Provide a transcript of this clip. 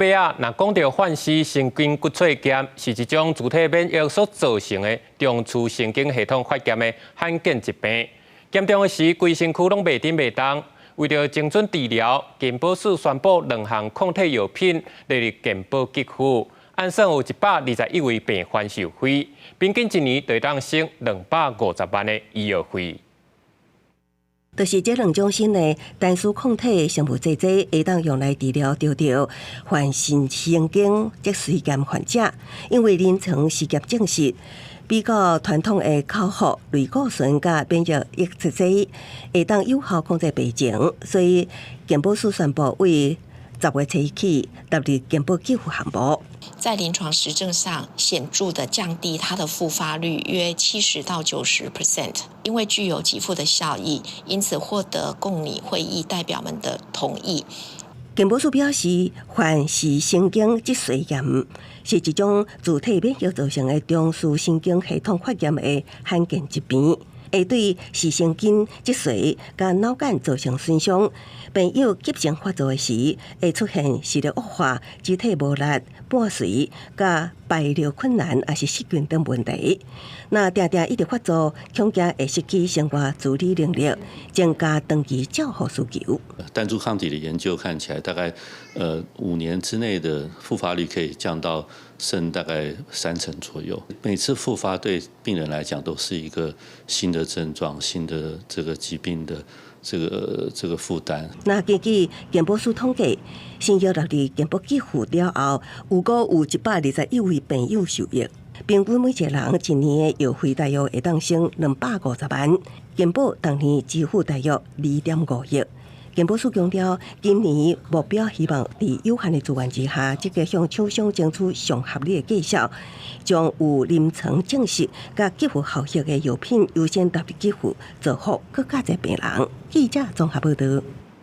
尾仔，若講著患視神經骨髓炎，是一種自體免疫所造成的中樞神經系統發炎的罕見疾病。嚴重的時，規身軀攏袂振袂動。為著精準治療，健保署宣布兩項抗體藥品列入健保給付，按算有121位病患受惠，平均一年就會當省250萬的醫藥費。就是這兩種新的單株抗體生物製劑，會當用來治療著著患視神經脊髓炎患者，因為臨床試驗證實，比較傳統的口服類固醇佮免疫抑制劑，會當有效控制病情，所以健保署宣布為10月初起納入健保給付項目。在臨床實證上顯著的降低它的復發率約70到90%，因為具有給付的效益，因此獲得共擬會議代表們的同意。健保署表示，患視神經脊髓炎是一種自體免疫造成的中樞神經系統發炎的罕見疾病，會對視神經、脊髓佮腦幹造成損傷。病友急性發作的時，會出現視力惡化、肢體無力、半隨、佮排尿困難，抑是失禁等問題。若定定一直發作，恐驚會失去生活自理能力，增加長期照護需求。單株抗體的研究看起來，大概5年之內的復發率可以降到剩大概3成左右。每次復發對病人來講都是一個新的症狀、新的這個疾病的這個負擔。那根據健保署統計，新藥納入健保給付了後，有閣有121位病友受益，平均每一個人一年的藥費大約會當省250萬。健保逐年支付大約2.5億。健保署強調，今年目標希望佇有限的資源之下，積極向廠商爭取上合理的價數，將有臨床證實佮給付效益的藥品優先納入給付，造福閣較濟病人。記者綜合報導。